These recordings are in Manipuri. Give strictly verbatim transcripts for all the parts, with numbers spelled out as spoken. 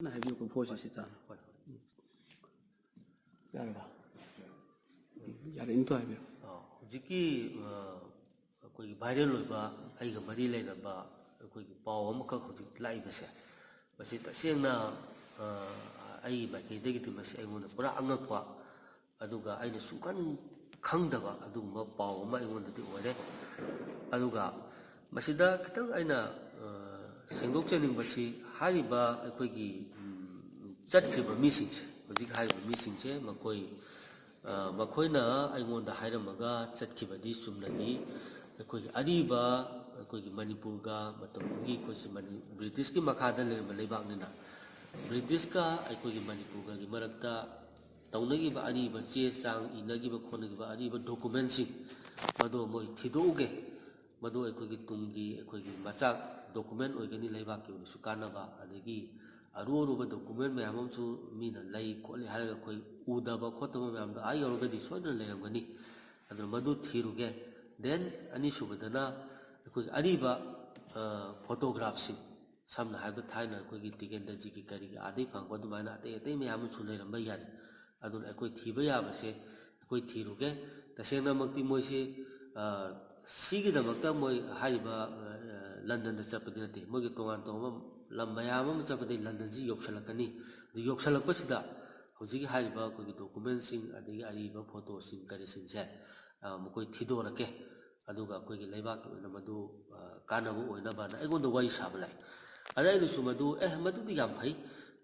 ꯍꯥꯏꯕꯤꯌꯨ, ꯀꯣ ꯐꯣꯔꯁꯤ ꯁꯤ ꯇꯥꯅ꯫ ꯍꯣꯏ, ꯍꯣꯏ꯫ ꯌꯥꯔꯕ? ꯎꯝ, ꯌꯥꯔꯦ, ꯏꯟꯇꯣ ꯍꯥꯏꯕꯤꯌꯨ꯫ ꯑꯥ, ꯍꯧꯖꯤꯛꯀꯤ, ꯑꯥ, ꯑꯩꯈꯣꯏꯒꯤ viral ꯑꯣꯏꯕ, ꯑꯩꯒ ꯃꯔꯤ ꯂꯩꯅꯕ ꯑꯩꯈꯣꯏꯒꯤ ꯄꯥꯎ ꯑꯃꯈꯛ ꯍꯧꯖꯤꯛ ꯂꯥꯛꯏꯕꯁꯦ, ꯃꯁꯤ ꯇꯁꯦꯡꯅ, ꯑꯥ, ꯑꯩꯒꯤ ꯃꯥꯏꯀꯩꯗꯒꯤꯗꯤ ꯃꯁꯤ ꯑꯩꯉꯣꯟꯗ ꯄꯨꯔꯥ ꯑꯉꯛꯄ, ꯑꯗꯨꯒ ꯑꯩꯅ ꯁꯨꯡꯈꯟ ꯈꯪꯗꯕ ꯑꯗꯨꯒꯨꯝꯕ ꯄꯥꯎ ꯑꯃ ꯑꯩꯉꯣꯟꯗꯗꯤ ꯑꯣꯏꯔꯦ꯫ ꯑꯗꯨꯒ ꯃꯁꯤꯗ ꯈꯤꯇꯪ ꯑꯩꯅ, ꯑ, ꯁꯦꯡꯗꯣꯛꯆꯅꯤꯡꯕꯁꯤ, ꯍꯥꯏꯔꯤꯕ ꯑꯩꯈꯣꯏꯒꯤ, ꯎꯝ, ꯆꯠꯈ꯭ꯔꯤꯕ ꯃꯤꯁꯤꯡꯁꯦ, ꯍꯧꯖꯤꯛ ꯍꯥꯏꯔꯤꯕ ꯃꯤꯁꯤꯡꯁꯦ, ꯃꯈꯣꯏ, ꯑ, ꯃꯈꯣꯏꯅ ꯑꯩꯉꯣꯟꯗ ꯍꯥꯏꯔꯝꯃꯒ ꯆꯠꯈꯤꯕꯗꯤ ꯆꯨꯝꯅꯒꯤ ꯑꯩꯈꯣꯏꯒꯤ ꯑꯔꯤꯕ, ꯑꯩꯈꯣꯏꯒꯤ ꯃꯅꯤꯄꯨꯔꯒ ꯃꯇꯝꯗꯨꯒꯤ ꯑꯩꯈꯣꯏꯁꯤ ꯃꯅꯤ-, ꯕ꯭ꯔꯤꯇꯤꯁꯀꯤ ꯃꯈꯥꯗ ꯂꯩꯔꯝꯕ ꯂꯩꯕꯥꯛꯅꯤꯅ, ꯕ꯭ꯔꯤꯇꯤꯁꯀ ꯑꯩꯈꯣꯏꯒꯤ ꯃꯅꯤꯄꯨꯔꯒꯒꯤ ꯃꯔꯛꯇ ꯇꯧꯅꯈꯤꯕ ꯑꯔꯤꯕ ꯆꯦ ꯆꯥꯡ ꯏꯅꯈꯤꯕ ꯈꯣꯠꯅꯈꯤꯕ ꯑꯔꯤꯕ documentꯁꯤꯡ, ꯃꯗꯨ ꯃꯣꯏ ꯊꯤꯗꯣꯛꯎꯒꯦ꯫ ꯃꯗꯨ ꯑꯩꯈꯣꯏꯒꯤ ꯇꯨꯡꯒꯤ ꯑꯩꯈꯣꯏꯒꯤ ꯃꯆꯥꯛ document ꯑꯣꯏꯒꯅꯤ, ꯂꯩꯕꯥꯛꯀꯤ ꯑꯣꯏꯅꯁꯨ ꯀꯥꯟꯅꯕ, ꯑꯗꯒꯤ ꯑꯔꯨ ꯑꯔꯨꯕ document ꯃꯌꯥꯝ ꯑꯃꯁꯨ ꯃꯤꯅ ꯂꯩ ꯈꯣꯠꯂꯤ ꯍꯥꯏꯔꯒ ꯑꯩꯈꯣꯏ ꯎꯗꯕ ꯈꯣꯠꯇꯕ ꯃꯌꯥꯝꯗꯣ ꯑꯥ ꯌꯧꯔꯒꯗꯤ ꯁꯣꯏꯗꯅ ꯂꯩꯔꯝꯒꯅꯤ꯫ ꯑꯗꯨꯅ ꯃꯗꯨ ꯊꯤꯔꯨꯒꯦ꯫ Then ꯑꯅꯤꯁꯨꯕꯗꯅ ꯑꯩꯈꯣꯏꯒꯤ ꯑꯔꯤꯕ, ꯑ, photographꯁꯤꯡ, ꯁꯝꯅ ꯍꯥꯏꯔꯕꯗ ꯊꯥꯏꯅ ꯑꯩꯈꯣꯏꯒꯤ ꯇꯤꯀꯦꯟꯗ꯭ꯔꯖꯤꯠꯀꯤ ꯀꯔꯤꯒꯤ ꯑꯥꯗꯒꯤ ꯐꯪꯕ ꯑꯗꯨꯃꯥꯏꯅ ꯑꯇꯩ ꯑꯇꯩ ꯃꯌꯥꯝ ꯑꯃꯁꯨ ꯂꯩꯔꯝꯕ ꯌꯥꯏ꯫ ꯑꯗꯨꯅ ꯑꯩꯈꯣꯏ ꯊꯤꯕ ꯌꯥꯕꯁꯦ ꯑꯩꯈꯣꯏ ꯊꯤꯔꯨꯒꯦ꯫ ꯇꯁꯦꯡꯅꯃꯛꯇꯤ ꯃꯣꯏꯁꯤ, ꯑ, ꯁꯤꯒꯤꯗꯃꯛꯇ ꯃꯣꯏ ꯍꯥꯏꯔꯤꯕ, ꯑ, ꯂꯟꯗꯟꯗ ꯆꯠꯄꯗꯤ ꯅꯠꯇꯦ꯫ ꯃꯣꯏꯒꯤ ꯇꯣꯉꯥꯟ ꯇꯣꯉꯥꯟꯕ ꯂꯝ ꯃꯌꯥꯝ ꯑꯃ ꯆꯠꯄꯗꯒꯤ ꯂꯟꯗꯟꯁꯤ ꯌꯧꯁꯤꯜꯂꯛꯀꯅꯤ꯫ ꯑꯗꯨ ꯌꯧꯁꯤꯜꯂꯛꯄꯁꯤꯗ ꯍꯧꯖꯤꯛꯀꯤ ꯍꯥꯏꯔꯤꯕ ꯑꯩꯈꯣꯏꯒꯤ documentꯁꯤꯡ, ꯑꯗꯒꯤ ꯑꯔꯤꯕ photoꯁꯤꯡ ꯀꯔꯤꯁꯤꯡꯁꯦ, ꯑ, ꯃꯈꯣꯏ ꯊꯤꯗꯣꯔꯛꯀꯦ꯫ ꯑꯗꯨꯒ ꯑꯩꯈꯣꯏꯒꯤ ꯂꯩꯕꯥꯛꯀꯤ ꯑꯣꯏꯅ ꯃꯗꯨ, ꯑ, ꯀꯥꯟꯅꯕ ꯑꯣꯏꯅꯕꯅ ꯑꯩꯉꯣꯟꯗ ꯋꯥꯔꯤ ꯁꯥꯕ ꯂꯥꯛꯏ꯫ ꯑꯗ ꯑꯩꯅꯁꯨ ꯃꯗꯨ, "ꯑꯦ, ꯃꯗꯨꯗꯤ ꯌꯥꯝ ꯐꯩ,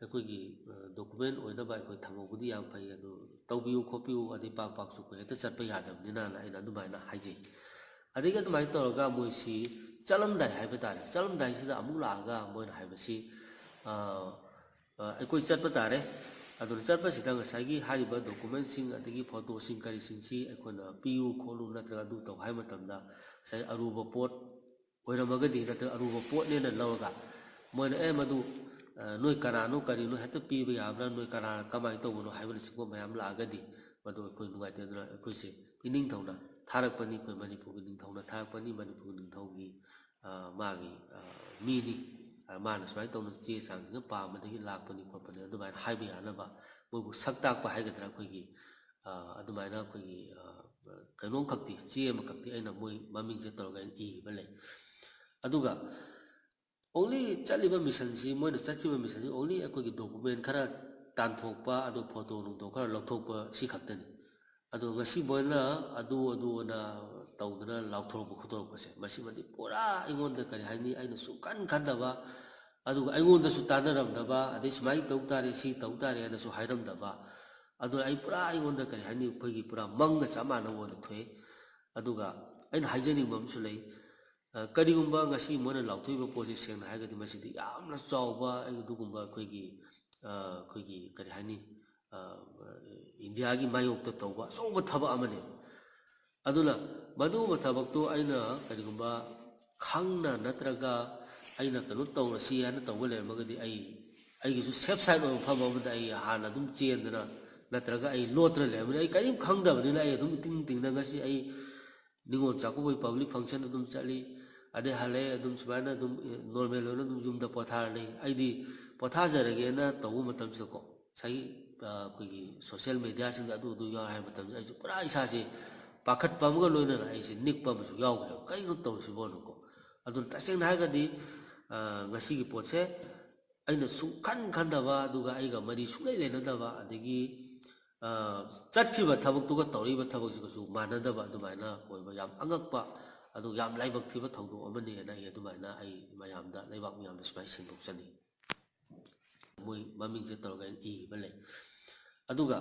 ꯑꯩꯈꯣꯏꯒꯤ, ꯑ, document ꯑꯣꯏꯅꯕ ꯑꯩꯈꯣꯏ ꯊꯝꯍꯧꯕꯗꯤ ꯌꯥꯝ ꯐꯩ, ꯑꯗꯨ ꯇꯧꯕꯤꯌꯨ ꯈꯣꯠꯄꯤꯌꯨ, ꯑꯗꯩ ꯄꯥꯛ ꯄꯥꯛꯁꯨ ꯑꯩꯈꯣꯏ ꯍꯦꯛꯇ ꯆꯠꯄ ꯌꯥꯗꯕꯅꯤꯅꯅ" ꯑꯩꯅ ꯑꯗꯨꯃꯥꯏꯅ ꯍꯥꯏꯖꯩ꯫ ꯑꯗꯒꯤ ꯑꯗꯨꯃꯥꯏꯅ ꯇꯧꯔꯒ ꯃꯣꯏꯁꯤ ꯆꯠꯂꯝꯗꯥꯏ ꯍꯥꯏꯕ ꯇꯥꯔꯦ, ꯆꯠꯂꯝꯗꯥꯏꯁꯤꯗ ꯑꯃꯨꯛ ꯂꯥꯛꯑꯒ ꯃꯣꯏꯅ ꯍꯥꯏꯕꯁꯤ, ꯑ, ꯑ, ꯑꯩꯈꯣꯏ ꯆꯠꯄ ꯇꯥꯔꯦ꯫ ꯑꯗꯨꯅ ꯆꯠꯄꯁꯤꯗ ꯉꯁꯥꯏꯒꯤ ꯍꯥꯏꯔꯤꯕ documentꯁꯤꯡ ꯑꯗꯒꯤ photoꯁꯤꯡ ꯀꯔꯤꯁꯤꯡꯁꯤ ꯑꯩꯈꯣꯏꯅ ꯄꯤꯌꯨ ꯈꯣꯠꯂꯨ ꯅꯠꯇ꯭ꯔꯒ ꯑꯗꯨ ꯇꯧ ꯍꯥꯏꯕ ꯃꯇꯝꯗ ꯉꯁꯥꯏ ꯑꯔꯨꯕ ꯄꯣꯠ ꯑꯣꯏꯔꯝꯃꯒꯗꯤ ꯅꯠꯇ꯭ꯔꯒ ꯑꯔꯨꯕ ꯄꯣꯠꯅꯦꯅ ꯂꯧꯔꯒ ꯃꯣꯏꯅ, "ꯑꯦ, ꯃꯗꯨ, ꯑ, ꯅꯣꯏ ꯀꯅꯥꯅꯣ, ꯀꯔꯤꯅꯣ, ꯍꯦꯛꯇ ꯄꯤꯕ ꯌꯥꯕ꯭ꯔꯥ, ꯅꯣꯏ ꯀꯅꯥ, ꯀꯃꯥꯏꯅ ꯇꯧꯕꯅꯣ?" ꯍꯥꯏꯕꯅꯆꯤꯡꯕ ꯃꯌꯥꯝ ꯂꯥꯛꯑꯒꯗꯤ ꯃꯗꯨ ꯑꯩꯈꯣꯏ ꯅꯨꯡꯉꯥꯏꯇꯦ꯫ ꯑꯗꯨꯅ ꯑꯩꯈꯣꯏꯁꯦ ꯏꯅꯤꯡꯊꯧꯅ ꯊꯥꯔꯛꯄꯅꯤ, ꯑꯩꯈꯣꯏ ꯃꯅꯤꯄꯨꯔꯒꯤ ꯅꯤꯡꯊꯧꯅ ꯊꯥꯔꯛꯄꯅꯤ, ꯃꯅꯤꯄꯨꯔꯒꯤ ꯅꯤꯡꯊꯧꯒꯤ, ꯑ, ꯃꯥꯒꯤ, ꯑ, ꯃꯤꯅꯤ꯫ ꯃꯥꯅ ꯁꯨꯃꯥꯏꯅ ꯇꯧꯅ ꯆꯦ ꯆꯥꯡꯁꯤꯅ ꯄꯥꯝꯕꯗꯒꯤ ꯂꯥꯛꯄꯅꯤ ꯈꯣꯠꯄꯅꯤ ꯑꯗꯨꯃꯥꯏꯅ ꯍꯥꯏꯕ ꯌꯥꯅꯕ, ꯃꯣꯏꯕꯨ ꯁꯛ ꯇꯥꯛꯄ ꯍꯥꯏꯒꯗ꯭ꯔꯥ, ꯑꯩꯈꯣꯏꯒꯤ, ꯑ, ꯑꯗꯨꯃꯥꯏꯅ ꯑꯩꯈꯣꯏꯒꯤ, ꯑ, ꯀꯩꯅꯣꯝꯈꯛꯇꯤ, ꯆꯦ ꯑꯃꯈꯛꯇꯤ ꯑꯩꯅ ꯃꯣꯏ ꯃꯃꯤꯡꯁꯦ ꯇꯧꯔꯒ ꯑꯩꯅ ꯏꯈꯤꯕ ꯂꯩ꯫ ꯑꯗꯨꯒ only ꯆꯠꯂꯤꯕ ꯃꯤꯁꯟꯁꯤ, ꯃꯣꯏꯅ ꯆꯠꯈꯤꯕ ꯃꯤꯁꯟꯁꯤ only ꯑꯩꯈꯣꯏꯒꯤ document ꯈꯔ ꯇꯥꯟꯊꯣꯛꯄ, ꯑꯗꯨ ꯐꯣꯇꯣ ꯅꯨꯡꯇꯣ ꯈꯔ ꯂꯧꯊꯣꯛꯄ, ꯁꯤ ꯈꯛꯇꯅꯤ꯫ ꯑꯗꯣ ꯉꯁꯤ ꯃꯣꯏꯅ ꯑꯗꯨ ꯑꯗꯨ ꯑꯅ ꯇꯧꯗꯅ ꯂꯥꯎꯊꯣꯔꯛꯄ ꯈꯣꯠꯇꯣꯔꯛꯄꯁꯦ, ꯃꯁꯤꯃꯗꯤ ꯄꯨꯔꯥ ꯑꯩꯉꯣꯟꯗ ꯀꯔꯤ ꯍꯥꯏꯅꯤ, ꯑꯩꯅ ꯁꯨꯡꯈꯟ ꯈꯟꯗꯕ, ꯑꯗꯨꯒ ꯑꯩꯉꯣꯟꯗꯁꯨ ꯇꯥꯟꯅꯔꯝꯗꯕ, ꯑꯗꯩ ꯁꯨꯃꯥꯏꯅ ꯇꯧ ꯇꯥꯔꯦ, ꯁꯤ ꯇꯧ ꯇꯥꯔꯦ ꯍꯥꯏꯅꯁꯨ ꯍꯥꯏꯔꯝꯗꯕ꯫ ꯑꯗꯨꯅ ꯑꯩ ꯄꯨꯔꯥ ꯑꯩꯉꯣꯟꯗ ꯀꯔꯤ ꯍꯥꯏꯅꯤ, ꯑꯩꯈꯣꯏꯒꯤ ꯄꯨꯔꯥ ꯃꯪꯒ ꯆꯞ ꯃꯥꯟꯅꯕ ꯑꯣꯏꯅ ꯊꯣꯛꯑꯦ꯫ ꯑꯗꯨꯒ ꯑꯩꯅ ꯍꯥꯏꯖꯅꯤꯡꯕ ꯑꯃꯁꯨ ꯂꯩ꯫ ꯑ, ꯀꯔꯤꯒꯨꯝꯕ ꯉꯁꯤ ꯃꯣꯏꯅ ꯂꯥꯎꯊꯣꯛꯏꯕ ꯄꯣꯠꯁꯤ, ꯁꯦꯡꯅ ꯍꯥꯏꯔꯒꯗꯤ, ꯃꯁꯤꯗꯤ ꯌꯥꯝꯅ ꯆꯥꯎꯕ ꯑꯗꯨꯒꯨꯝꯕ ꯑꯩꯈꯣꯏꯒꯤ, ꯑ, ꯑꯩꯈꯣꯏꯒꯤ ꯀꯔꯤ ꯍꯥꯏꯅꯤ, ꯑ, ꯏꯟꯗꯤꯌꯥꯒꯤ ꯃꯥꯌꯣꯛꯇ ꯇꯧꯕ ꯑꯆꯧꯕ ꯊꯕꯛ ꯑꯃꯅꯤ꯫ ꯑꯗꯨꯅ ꯃꯗꯨꯒꯨꯝꯕ ꯊꯕꯛꯇꯨ ꯑꯩꯅ ꯀꯔꯤꯒꯨꯝꯕ ꯈꯪꯅ ꯅꯠꯇ꯭ꯔꯒ ꯑꯩꯅ ꯀꯩꯅꯣ ꯇꯧꯔꯁꯤ ꯍꯥꯏꯅ ꯇꯧꯕ ꯂꯩꯔꯝꯃꯒꯗꯤ, ꯑꯩ, ꯑꯩꯒꯤꯁꯨ safe side ꯑꯣꯏꯕ ꯃꯐꯝ ꯑꯃꯗ ꯑꯩ ꯍꯥꯟꯅ ꯑꯗꯨꯝ ꯆꯦꯟꯗꯅ, ꯅꯠꯇ꯭ꯔꯒ ꯑꯩ ꯂꯣꯠꯇꯅ ꯂꯩꯔꯝꯃꯅꯤ꯫ ꯑꯩ ꯀꯔꯤꯝ ꯈꯪꯗꯕꯅꯤꯅ ꯑꯩ ꯑꯗꯨꯝ ꯏꯇꯤꯡ ꯇꯤꯡꯅ ꯉꯁꯤ ꯑꯩ ꯅꯤꯉꯣꯜ ꯆꯥꯛꯀꯧꯕꯒꯤ public function ꯑꯗꯨꯝ ꯆꯠꯂꯤ, ꯑꯗꯩ ꯍꯜꯂꯛꯑꯦ, ꯑꯗꯨꯝ ꯁꯨꯃꯥꯏꯅ ꯑꯗꯨꯝ normal ꯑꯣꯏꯅ ꯑꯗꯨꯝ ꯌꯨꯝꯗ ꯄꯣꯊꯥꯔ ꯂꯩ꯫ ꯑꯩꯗꯤ ꯄꯣꯊꯥꯖꯔꯒꯦꯅ ꯇꯧꯕ ꯃꯇꯝꯁꯤꯗꯀꯣ, ꯉꯁꯥꯏꯒꯤ, ꯑ, ꯑꯩꯈꯣꯏꯒꯤ social mediaꯁꯤꯡꯗ ꯑꯗꯨ ꯑꯗꯨ ꯌꯥꯎꯔꯦ ꯍꯥꯏꯕ ꯃꯇꯝꯗ, ꯑꯩꯁꯨ ꯄꯨꯔꯥ ꯏꯁꯥꯁꯦ ꯄꯥꯈꯠꯄ ꯑꯃꯒ ꯂꯣꯏꯅꯅ ꯑꯩꯁꯦ ꯅꯤꯛꯄ ꯑꯃꯁꯨ ꯌꯥꯎꯈ꯭ꯔꯦꯕ, ꯀꯩꯅꯣ ꯇꯧꯔꯤꯁꯤꯕꯣꯅꯀꯣ꯫ ꯑꯗꯨꯅ ꯇꯁꯦꯡꯅ ꯍꯥꯏꯔꯒꯗꯤ, ꯑ, ꯉꯁꯤꯒꯤ ꯄꯣꯠꯁꯦ ꯑꯩꯅ ꯁꯨꯡꯈꯟ ꯈꯟꯗꯕ, ꯑꯗꯨꯒ ꯑꯩꯒ ꯃꯔꯤ ꯁꯨꯡꯂꯩ ꯂꯩꯅꯗꯕ, ꯑꯗꯒꯤ, ꯑ, ꯆꯠꯈꯤꯕ ꯊꯕꯛꯇꯨꯒ ꯇꯧꯔꯛꯏꯕ ꯊꯕꯛꯁꯤꯒꯁꯨ ꯃꯥꯟꯅꯗꯕ, ꯑꯗꯨꯃꯥꯏꯅ ꯑꯣꯏꯕ ꯌꯥꯝ ꯑꯉꯛꯄ, ꯑꯗꯨ ꯌꯥꯝ ꯂꯥꯏꯕꯛ ꯊꯤꯕ ꯊꯧꯗꯣꯛ ꯑꯃꯅꯤ ꯍꯥꯏꯅ ꯑꯩ ꯑꯗꯨꯃꯥꯏꯅ ꯑꯩ ꯃꯌꯥꯝꯗ, ꯂꯩꯕꯥꯛ ꯃꯌꯥꯝꯗ ꯁꯨꯃꯥꯏꯅ ꯁꯦꯡꯗꯣꯛꯆꯅꯤꯡꯉꯤ꯫ ꯃꯣꯏ ꯃꯃꯤꯡꯁꯦ ꯇꯧꯔꯒ ꯑꯩꯅ ꯏꯈꯤꯕ ꯂꯩ꯫ ꯑꯗꯨꯒ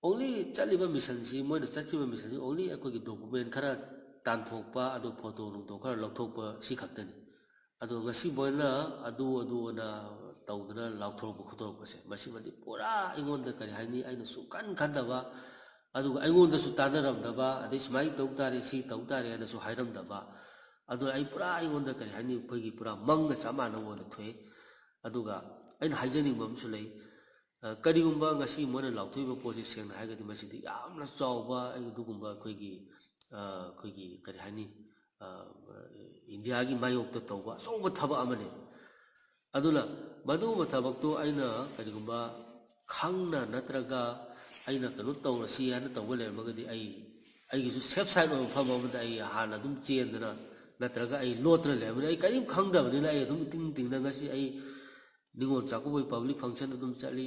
only ꯆꯠꯂꯤꯕ ꯃꯤꯁꯟꯁꯤ, ꯃꯣꯏꯅ ꯆꯠꯈꯤꯕ ꯃꯤꯁꯟꯁꯤ only ꯑꯩꯈꯣꯏꯒꯤ document ꯈꯔ ꯇꯥꯟꯊꯣꯛꯄ, ꯑꯗꯨ ꯐꯣꯇꯣ ꯅꯨꯡꯇꯣ ꯈꯔ ꯂꯧꯊꯣꯛꯄ, ꯁꯤ ꯈꯛꯇꯅꯤ꯫ ꯑꯗꯣ ꯉꯁꯤ ꯃꯣꯏꯅ ꯑꯗꯨ ꯑꯗꯨ ꯑꯅ ꯇꯧꯗꯅ ꯂꯥꯎꯊꯣꯔꯛꯄ ꯈꯣꯠꯇꯣꯔꯛꯄꯁꯦ, ꯃꯁꯤꯃꯗꯤ ꯄꯨꯔꯥ ꯑꯩꯉꯣꯟꯗ ꯀꯔꯤ ꯍꯥꯏꯅꯤ, ꯑꯩꯅ ꯁꯨꯡꯈꯟ ꯈꯟꯗꯕ, ꯑꯗꯨꯒ ꯑꯩꯉꯣꯟꯗꯁꯨ ꯇꯥꯟꯅꯔꯝꯗꯕ, ꯑꯗꯩ ꯁꯨꯃꯥꯏꯅ ꯇꯧ ꯇꯥꯔꯦ, ꯁꯤ ꯇꯧ ꯇꯥꯔꯦ ꯍꯥꯏꯅꯁꯨ ꯍꯥꯏꯔꯝꯗꯕ꯫ ꯑꯗꯨꯅ ꯑꯩ ꯄꯨꯔꯥ ꯑꯩꯉꯣꯟꯗ ꯀꯔꯤ ꯍꯥꯏꯅꯤ, ꯑꯩꯈꯣꯏꯒꯤ ꯄꯨꯔꯥ ꯃꯪꯒ ꯆꯞ ꯃꯥꯟꯅꯕ ꯑꯣꯏꯅ ꯊꯣꯛꯑꯦ꯫ ꯑꯗꯨꯒ ꯑꯩꯅ ꯍꯥꯏꯖꯅꯤꯡꯕ ꯑꯃꯁꯨ ꯂꯩ꯫ ꯑ, ꯀꯔꯤꯒꯨꯝꯕ ꯉꯁꯤ ꯃꯣꯏꯅ ꯂꯥꯎꯊꯣꯛꯏꯕ ꯄꯣꯠꯁꯤ, ꯁꯦꯡꯅ ꯍꯥꯏꯔꯒꯗꯤ, ꯃꯁꯤꯗꯤ ꯌꯥꯝꯅ ꯆꯥꯎꯕ ꯑꯗꯨꯒꯨꯝꯕ ꯑꯩꯈꯣꯏꯒꯤ, ꯑ, ꯑꯩꯈꯣꯏꯒꯤ ꯀꯔꯤ ꯍꯥꯏꯅꯤ, ꯏꯟꯗꯤꯌꯥꯒꯤ ꯃꯥꯌꯣꯛꯇ ꯇꯧꯕ ꯑꯆꯧꯕ ꯊꯕꯛ ꯑꯃꯅꯤ꯫ ꯑꯗꯨꯅ ꯃꯗꯨꯒꯨꯝꯕ ꯊꯕꯛꯇꯨ ꯑꯩꯅ ꯀꯔꯤꯒꯨꯝꯕ ꯈꯪꯅ ꯅꯠꯇ꯭ꯔꯒ ꯑꯩꯅ ꯀꯩꯅꯣ ꯇꯧꯔꯁꯤ ꯍꯥꯏꯅ ꯇꯧꯕ ꯂꯩꯔꯝꯃꯒꯗꯤ, ꯑꯩ ꯑꯩꯒꯤꯁꯨ ꯁꯦꯐ ꯁꯥꯏꯠ ꯑꯣꯏꯕ ꯃꯐꯝ ꯑꯃꯗ ꯑꯩ ꯍꯥꯟꯅ ꯑꯗꯨꯝ ꯆꯦꯟꯗꯅ, ꯅꯠꯇ꯭ꯔꯒ ꯑꯩ ꯂꯣꯠꯇꯅ ꯂꯩꯔꯝꯃꯅꯤ꯫ ꯑꯩ ꯀꯔꯤꯝ ꯈꯪꯗꯕꯅꯤꯅ ꯑꯩ ꯑꯗꯨꯝ ꯏꯇꯤꯡ ꯇꯤꯡꯅ ꯉꯁꯤ ꯑꯩ ꯅꯤꯉꯣꯜ ꯆꯥꯛꯀꯧꯕꯒꯤ ꯄꯕ꯭ꯂꯤꯛ ꯐꯪꯁꯟ ꯑꯗꯨꯝ ꯆꯠꯂꯤ,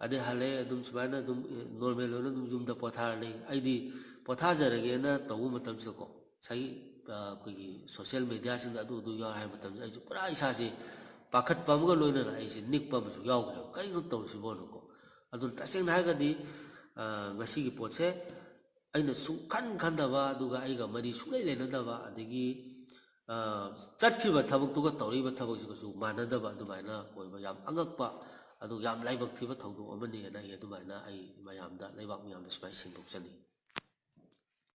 ꯑꯗꯩ ꯍꯜꯂꯛꯑꯦ, ꯑꯗꯨꯝ ꯁꯨꯃꯥꯏꯅ ꯑꯗꯨꯝ ꯅꯣꯔꯃꯦꯜ ꯑꯣꯏꯅ ꯑꯗꯨꯝ ꯌꯨꯝꯗ ꯄꯣꯊꯥꯔ ꯂꯩ꯫ ꯑꯩꯗꯤ ꯄꯣꯊꯥꯖꯔꯒꯦꯅ ꯇꯧꯕ ꯃꯇꯝꯁꯤꯗꯀꯣ, ꯉꯁꯥꯏꯒꯤ ꯑꯩꯈꯣꯏꯒꯤ ꯁꯣꯁꯤꯌꯦꯜ ꯃꯦꯗꯤꯌꯥꯁꯤꯡꯗ ꯑꯗꯨ ꯑꯗꯨ ꯌꯥꯎꯔꯦ ꯍꯥꯏꯕ ꯃꯇꯝꯗ ꯑꯩꯁꯨ ꯄꯨꯔꯥ ꯏꯁꯥꯁꯦ ꯄꯥꯈꯠꯄ ꯑꯃꯒ ꯂꯣꯏꯅꯅ ꯑꯩꯁꯦ ꯅꯤꯛꯄ ꯑꯃꯁꯨ ꯌꯥꯎꯈ꯭ꯔꯦꯕ, ꯀꯔꯤꯅꯣ ꯇꯧꯔꯤꯁꯤꯕꯣꯅꯀꯣ꯫ ꯑꯗꯨꯅ ꯇꯁꯦꯡꯅ ꯍꯥꯏꯔꯒꯗꯤ ꯉꯁꯤꯒꯤ ꯄꯣꯠꯁꯦ ꯑꯩꯅ ꯁꯨꯡꯈꯟ ꯈꯟꯗꯕ, ꯑꯗꯨꯒ ꯑꯩꯒ ꯃꯔꯤ ꯁꯨꯡꯂꯩ ꯂꯩꯅꯗꯕ, ꯑꯗꯒꯤ ꯆꯠꯈꯤꯕ ꯊꯕꯛꯇꯨꯒ ꯇꯧꯔꯛꯏꯕ ꯊꯕꯛꯁꯤꯒꯁꯨ ꯃꯥꯟꯅꯗꯕ ꯑꯗꯨꯃꯥꯏꯅ ꯑꯣꯏꯕ ꯌꯥꯝ ꯑꯉꯛꯄ, ꯑꯗꯨ ꯌꯥꯝ ꯂꯥꯏꯕꯛ ꯊꯤꯕ ꯊꯧꯗꯣꯛ ꯑꯃꯅꯤꯅ ꯑꯩ ꯑꯗꯨꯃꯥꯏꯅ ꯑꯩ ꯃꯌꯥꯝꯗ, ꯂꯩꯕꯥꯛ ꯃꯌꯥꯝꯗ ꯁꯨꯃꯥꯏꯅ ꯁꯦꯡꯗꯣꯛꯆꯅꯤꯡꯉꯤ꯫